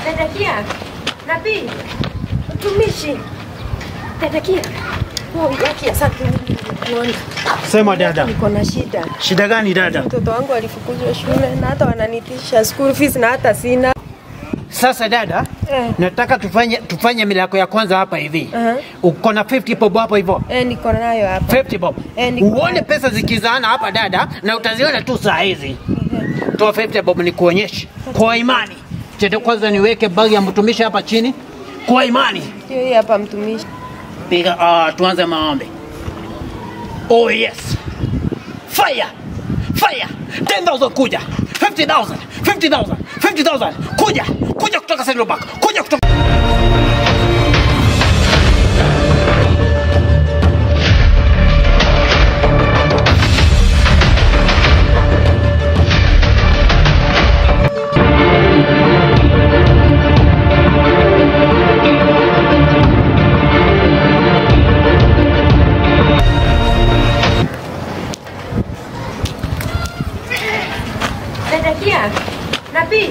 Dadakia, nabii, mtumishi. Dadakia. Oh, yaki asante. Sema dada. Niko na shida. Shida gani dada? Mtoto wangu alifukuzwa shule na hata wananitisha school fees na hata sina. Sasa dada, nataka tufanye milako ya kwanza hapa hivi. Uko na 50 bob hapo hivyo? Niko nayo hapa. 50 bob. Uone pesa zikizaana hapa dada na utaziona tu saa hizi. Toa 50 bob nikuonyeshe kwa imani. Chete kwanza niweke bagi ya mtumishi hapa chini kwa imani. Hiyo hii hapa mtumishi. Piga, tuanze maombi. Oh yes. Fire. Fire. 10,000 kuja. 50,000. 50,000. 50,000. Kuja. Kuja kutoka Central Bank. Kuja kutoka. Dadakia, nabii,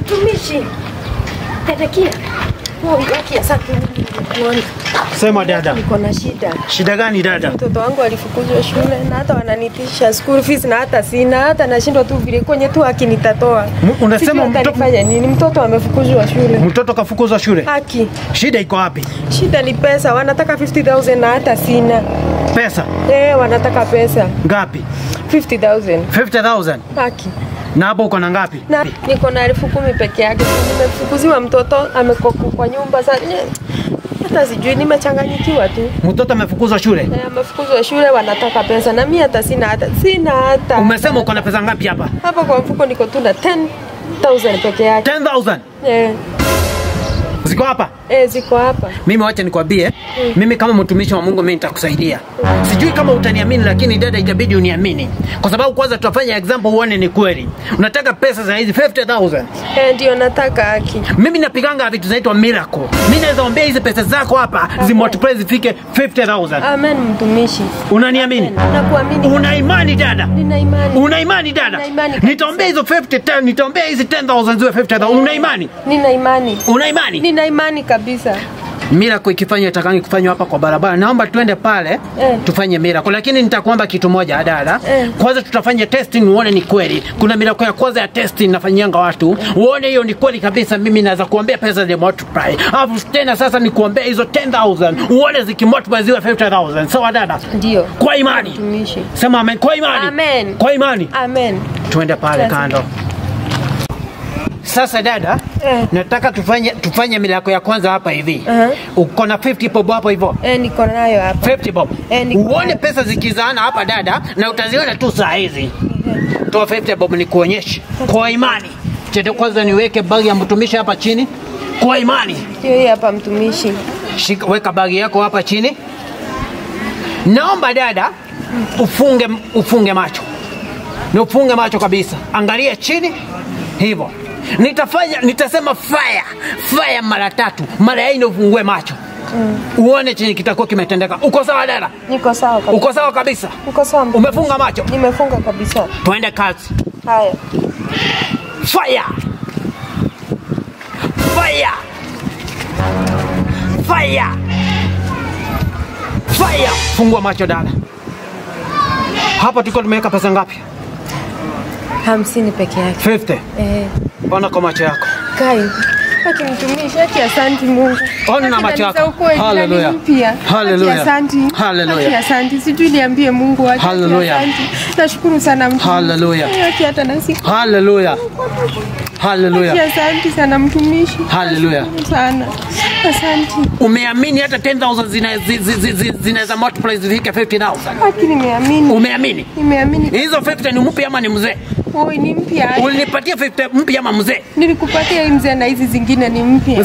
mtumishi. Dadakia. Oh, yaki asante. Sema dada. Niko na shida. Shida gani dada? Mtoto wangu alifukuzwa shule na hata wananitisha school fees na hata sina, hata nashindwa tu vile kwenye tu haki nitatoa. Unasema mtoto fanya nini? Mtoto amefukuzwa shule. Mtoto kafukuzwa shule? Haki. Shida iko wapi? Shida ni pesa, wanataka 50,000 na hata sina. Pesa? Wanataka pesa. Ngapi? 50,000. 50,000? Haki. Na hapo uko na ngapi? Na niko na 10,000 peke yake. Nimefukuziwa mtoto amekoko kwa nyumba sasa. Hata sijui, nimechanganyikiwa tu. Mtoto amefukuzwa shule? Amefukuzwa shule, wanataka pesa na mimi hata sina hata. Sina hata. Umesema uko na pesa ngapi hapa? Hapa kwa mfuko niko tu na 10,000 peke yake. 10,000? Ziko hapa? Ziko hapa. Mimi wacha nikwambie, mimi kama mtumishi wa Mungu mimi nitakusaidia. Sijui kama utaniamini lakini dada itabidi uniamini. Kwa sababu kwanza tutafanya example uone ni kweli. Unataka pesa za hizi 50,000? Ndio nataka haki. Mimi napiganga vitu zinaitwa miracle. Mimi naweza ombea hizi pesa zako hapa zimultiply zifike 50,000. Amen mtumishi. Unaniamini? Nakuamini. Una imani dada? Nina imani. Una imani dada? Nitaombea hizo 50, nitaombea hizi 10,000 ziwe 50,000. Una imani? Nina imani. Una imani? Nina imani kabisa. Miracle ikifanywa itakangi kufanywa hapa kwa barabara. Naomba tuende pale tufanye miracle. Lakini nitakuomba kitu moja dada. Kwanza tutafanya testing uone ni kweli. Kuna miracle ya kwanza ya testing nafanyianga watu. Uone hiyo ni kweli kabisa, mimi naweza kuombea pesa zi multiply. Alafu tena sasa ni kuombea hizo 10,000 uone zikimultiply ziwe 50,000. Sawa dada? Ndio. Kwa imani. Mtumishi. Sema amen. Kwa imani. Amen. Kwa imani. Amen. Tuende pale kando. Sasa dada, nataka tufanye milako ya kwanza hapa hivi. Uko na 50 bob hapo hivyo? Niko nayo hapa. 50 bob. Uone pesa zikizaana hapa dada na utaziona tu saa hizi. Toa 50 bob nikuonyeshe kwa imani. Chete kwanza niweke bagi ya mtumishi hapa chini kwa imani. Hiyo hii hapa mtumishi. Shika, weka bagi yako hapa chini. Naomba dada ufunge macho. Na ufunge macho kabisa. Angalia chini hivyo. Nitasema fire, fire mara tatu. Mara ya nne ufungue macho. Uone chenye kitakuwa kimetendeka. Uko sawa dada? Niko sawa kabisa. Uko sawa kabisa? Niko sawa. Umefunga macho? Nimefunga kabisa. Tuende kazi. Haya. Fire. Fire. Fire. Fire. Fungua macho dada. Hapa tuko tumeweka pesa ngapi? 50 peke yake. 50? Ona kwa macho yako. Kai. Haki mtumishi, haki asanti Mungu. Ona na macho yako. Hallelujah. Hallelujah. Asante. Hallelujah. Haki asante. Sijui niambie Mungu haki. Hallelujah. Asante. Nashukuru sana mtumishi. Hallelujah. Haki hata na siku. Hallelujah. Hallelujah. Haki asante sana mtumishi. Hallelujah. Sana. Asante. Umeamini hata 10,000 zinaweza multiply zifike 50,000? Haki nimeamini. Umeamini? Nimeamini. Hizo 50 ni mpya ama ni mzee? Oi, ni mpya. Ulinipatia 50 mpya ama mzee? Nilikupatia hii mzee na hizi zingine ni mpya.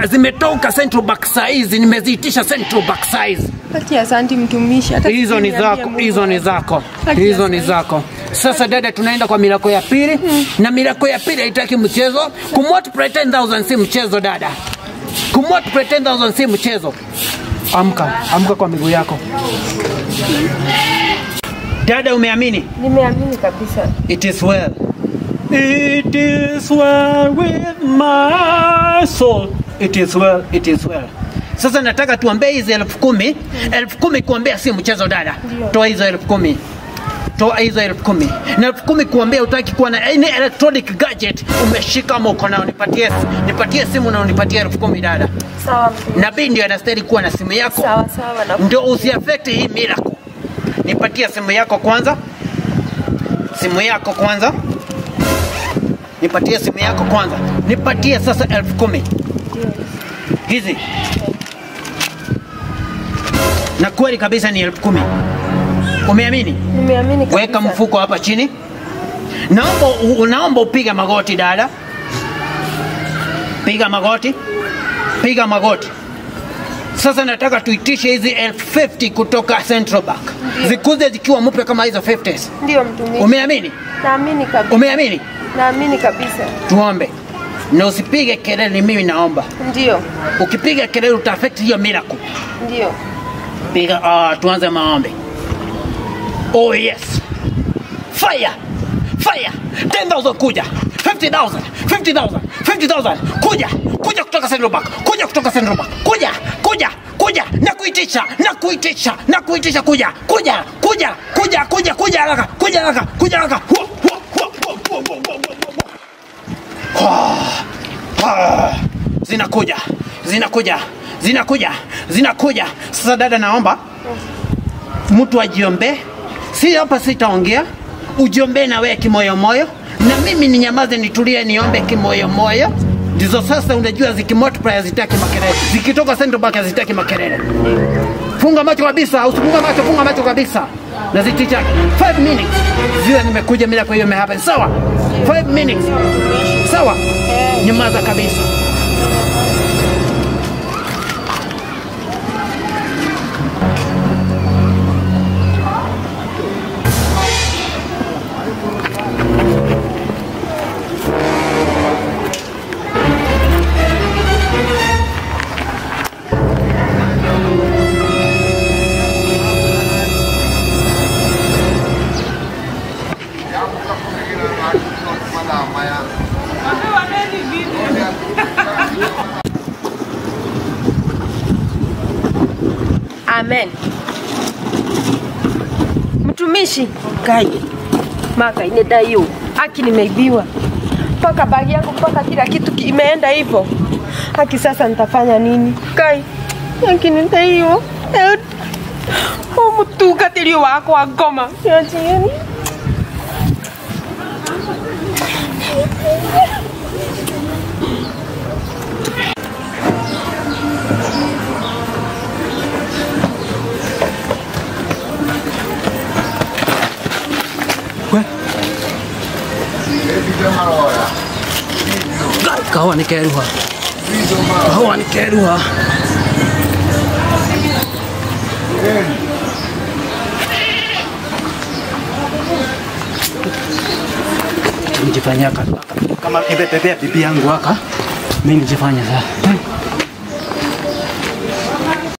Zimetoka Central Bank size, nimeziitisha Central Bank size. Haki asante mtumishi. Hata hizo ni zako, hizo ni zako. Hizo ni zako. Sasa dada tunaenda kwa milako ya pili. Na milako ya pili haitaki mchezo. Kumultiply 10,000 si mchezo dada. Kumultiply 10,000 si mchezo. Amka, amka kwa miguu yako. Dada umeamini? Nimeamini kabisa. It is well. It is well with my soul. It is well, it is well. Sasa nataka tuombee hizi 10,000. 10,000 kuombea si mchezo dada. Toa hizo 10,000. Toa hizo 10,000. Na 10,000 kuombea utaki kuwa na any electronic gadget umeshika mko nao, nipatie simu na unipatie 10,000 dada. Sawa. Nabii ndio anastahili kuwa na simu yako. Sawa sawa na ndio usiaffect hii miracle. Nipatie simu yako kwanza. Simu yako kwanza. Nipatie simu yako kwanza. Nipatie sasa 10,000. Hizi. Na kweli kabisa ni 10,000. Umeamini? Nimeamini kabisa. Weka mfuko hapa chini. Naomba upige magoti dada. Piga magoti. Piga magoti. Sasa nataka tuitishe hizi 50,000 kutoka Central Bank. Zikuze zikiwa mpya kama hizo 50s. Ndio mtumishi. Umeamini? Naamini kabisa. Umeamini? Naamini kabisa. Tuombe. Na usipige kelele, mimi naomba. Ndio. Ukipiga kelele uta affect hiyo miracle. Ndio. Piga, tuanze maombi. Oh yes. Fire. Fire. 10,000 kuja. 50,000. 50,000. 50,000. Kuja. Kuja kutoka Central Bank. Kuja kutoka Central Bank. Kuja. Kuja. Kuja. Na kuitisha. Na kuitisha. Na kuitisha kuja. Kuja. Kuja. Kuja. Kuja. Kuja haraka. Kuja haraka. Kuja haraka. Hua hua hua hua hua hua hua. Zinakuja. Zinakuja. Zinakuja. Zinakuja. Sasa dada naomba mtu ajiombe. Si hapa sitaongea. Ujiombe na wewe kimoyo moyo, na mimi ninyamaze nitulie niombe kimoyo moyo. Ndizo sasa unajua zikimultiply hazitaki makelele. Zikitoka Central Bank hazitaki makelele. Funga macho kabisa, usifunga macho, funga macho kabisa. Na ziticha 5 minutes. Zile nimekuja mimi kwa hiyo imehappen. Sawa? 5 minutes. Sawa? Nyamaza kabisa. Amen. Mtumishi Kai maka inedaiyo haki nimeibiwa mpaka bagi yangu mpaka kila kitu imeenda hivyo. Haki sasa nitafanya nini? Kai haki nidaiyo umutungatĩri wakwa ngoma. Kahawa nikeruha. Kahawa nikeruha. Nijifanyia kama nimebebea bibi yangu haka. Mimi nijifanya sasa.